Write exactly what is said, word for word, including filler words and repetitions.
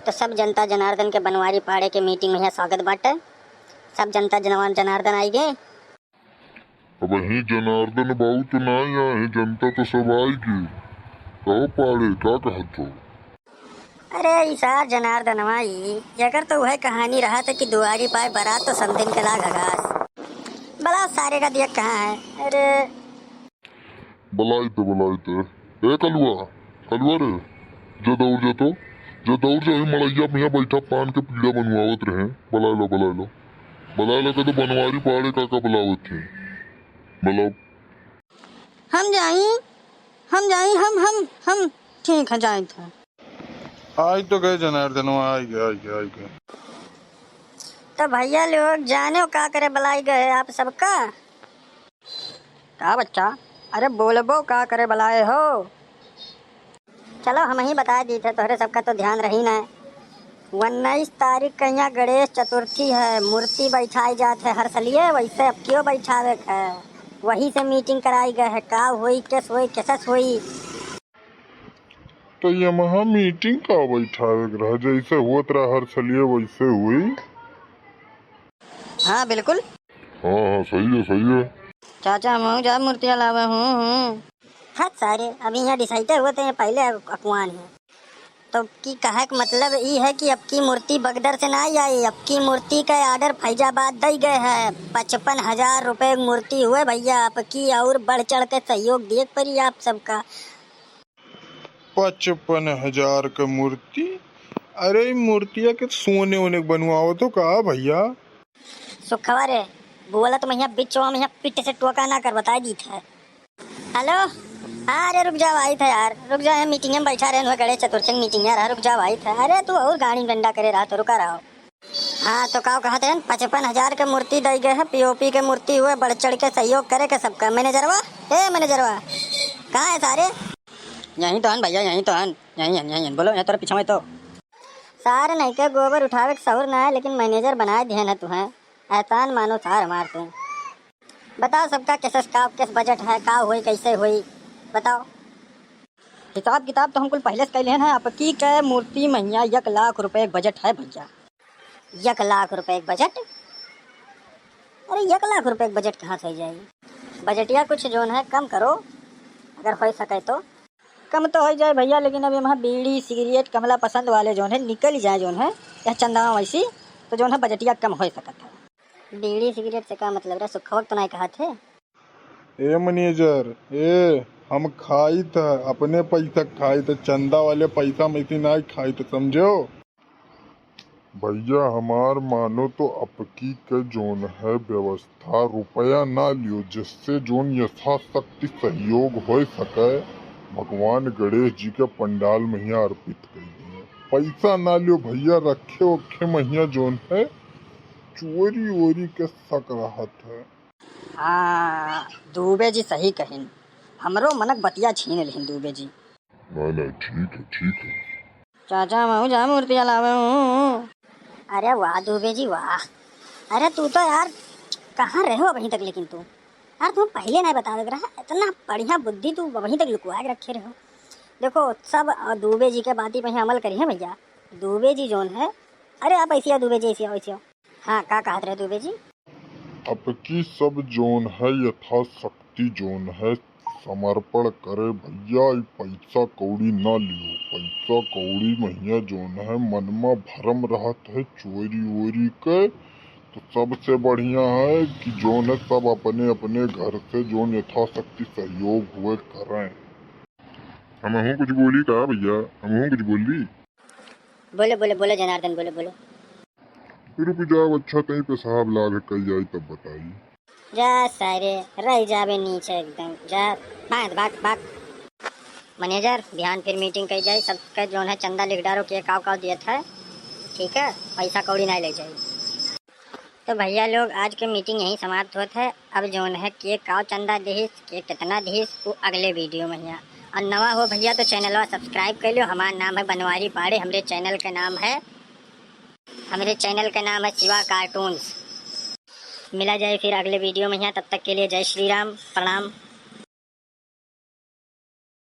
तो सब जनता जनार्दन के बनवारी पाड़े के मीटिंग में यहाँ स्वागत बाटे। सब जनता जनार्दन, जनार्दन आई गए। अबहीं जनार्दन बाबू तो ना आए हैं, जनता तो सब आई गए। कहो पाड़े, का कहत हो? अरे ई सार जनार्दनवा ई, एकर तो वह कहानी रहत है कि दुआरी पाए बरात तो समधिन के लाग हगास। बड़ा सारे का दिया कहाँ है? अरे बलाइत, बलाइत। ए कलुआ, कलुआ रे, जो दौड़ जा तो, जो दौड़ जा, वही मड़ैया में यहाँ बैठा पान के पीड़ा बनवावत रहे। बलाए लो, बलाए लो, बलाए लो, कह तो बनवारी पाड़े काका बलावत है, बलाओ। हम जाई, हम जाई, हम, हम, हम, ठीक है, जाइत है। आई तो गए जनार्दनवा, आई गए, आई गए, आई गए। तो भैया लोग जाने का करे बलाई गए आप सबका? का बच्चा? अरे बोलबो का करे बलाए हो? चलो हम ही बता दी थे, तोहरे सबका तो ध्यान रही ना। उन्नीस तारीख के यहाँ गणेश चतुर्थी है, मूर्ति बैठाई जात है हर सलिए, वैसे अब क्यों बैठावे के है, वही से मीटिंग कराई गए है। का होई, केस होई, केसस होई? तो यमहा मीटिंग का बैठावे के रहा, जैसे होत रहा हर सलिए वैसे हुई। हाँ बिल्कुल। हाँ हाँ, सही है, सही है। चाचा, हम जा मूर्तिया लावे हूँ, हूँ। हट सारे, अभी यहाँ डिसाइडे हुए थे, पहले अक-, अकवान है। तो की कहे के मतलब ई है कि अब की मूर्ति बगदर से ना आई, अब की मूर्ति का ऑर्डर फैजाबाद दई गए है। पचपन हजार रुपए की मूर्ति हुए भैया, अब की और बढ़ चढ़ के सहयोग दिए के पड़ी आप सबका। पचपन हजार के मूर्ति? अरे, ई मूर्तिया के सोने ओने के बनवावत हो का भैया? सुखवा रे, बोलत में यहाँ बिचवा में यहाँ पिट से टोका ना कर, बताई दीत है। हेलो, हाँ, अरे रुक जा भाई था यार, रुक जा, यहाँ मीटिंग में बैठा रहे, गणेश चतुर्थी की मीटिंग रहा, रुक जा भाई था। अरे तू और गाड़ी में डंडा करे रहा तो रुका रहो। हाँ, तो का कहत रहन, पचपन हजार के मूर्ति दई गए है, पीओपी के मूर्ति हुए, बढ़ चढ़ के सहयोग करे के सबका। मैनेजरवा, ए मैनेजरवा, कहाँ है सारे? यहीं तो हन भैया, यहीं तो हन, यहीं हन, यहीं हन। बोलो, यहाँ तोरा पीछे में तो। सार नहीं के गोबर उठावे के सहूर ना है, लेकिन मैनेजर बनाए दिहन है तुहें। एहसान मानो सार हमार तू। बताओ सबका कैसे का, कैसे बजट है, का होई, कैसे होई, बताओ। हिसाब किताब तो हम कुल पहले से कैले हैं, आपकी के मूर्ति महिया एक लाख रुपए के बजट है भैया। एक लाख रुपए के बजट? अरे एक लाख रुपए के बजट कहाँ से हो जाई? बजटिया कुछ जोन है कम करो, अगर हो सके तो। कम तो हो जाए भैया, लेकिन अब यहाँ बीड़ी सिगरेट कमला पसंद वाले जोन है निकल जाए जोन है यह चंदवा वैसी, तो जोन है बजटिया कम हो सकत है। बीड़ी सिगरेट से का मतलब रे, सुखवक तो नहीं कहत है। ए मैनेजर, ए, हम खाइत है, अपने पैसा खाइत है, चंदा वाले पैसा में इसी नहीं खाइत, समझो? भैया हमार मानो तो अबकी के जोन है व्यवस्था, रुपया ना लियो, जिससे जोन यथाशक्ति सहयोग हो सके, भगवान गणेश जी के पंडाल महिया अर्पित कर दिए। पैसा ना लियो भैया, रखे ओखे महिया जोन है चोरी वोरी के शक रहत है। हाँ, दुबे जी सही कहिन, हमरो मनक बतिया छीन लिहिन दुबे जी। नहीं नहीं, ठीक है, ठीक है। चाचा, महू जा मूर्तिया लावे हूँ। अरे वाह दुबे जी वाह। अरे तू तो यार कहाँ रहे हो अबहीं तक, लेकिन तू यार, तू पहले नहीं बतावे के रहा, इतना बढ़िया बुद्धि तू अबहीं तक लुकवा के रखे रहो। देखो सब, अ, दुबे जी के बाती पे ही अमल करिए भैया। दुबे जी जोन है, अरे आप ऐसी आओ दुबे जी, ऐसी आओ, ऐसी आओ। हाँ, का कहत रहे दुबे जी? अबकी सब जोन है यथाशक्ति जोन है समर्पण करे भैया, ई पैसा कौड़ी ना लियो, पैसा कौड़ी महिया जोन है मन में भरम रहत है चोरी वोरी के, तो सबसे बढ़िया है कि जोन है सब अपने अपने घर से जोन यथाशक्ति सहयोग हुए करें। हमहूँ कुछ बोली का भैया, हमहूँ कुछ बोली? बोलो, बोलो, बोलो जनार्दन, बोलो, बोलो। रुक जाओ, अच्छा तई पेशाब लाग कई आई तब बताई। जा सारे, रह जाबे नीचे एकदम, जा, भाग, भाग, भाग। मैनेजर, बिहान फिर मीटिंग कई जाई, सबके जोन है चंदा लिख डारो के काव काव दियत है, ठीक है, पैसा कौड़ी नहीं ले जाई। तो भैया लोग, आज के मीटिंग यहीं समाप्त होत है। अब जोन है के काव चंदा दिहिस, के कितना दिहिस, वो अगले वीडियो में हिया। और नवा हो भैया तो चैनलवा सब्सक्राइब कर लियो। हमार नाम है बनवारी पाड़े, हमरे चैनल का नाम है, हमरे चैनल का नाम है शिवा कार्टून्स। मिला जाए फिर अगले वीडियो में हिया, तब तक के लिए जय श्री राम, प्रणाम।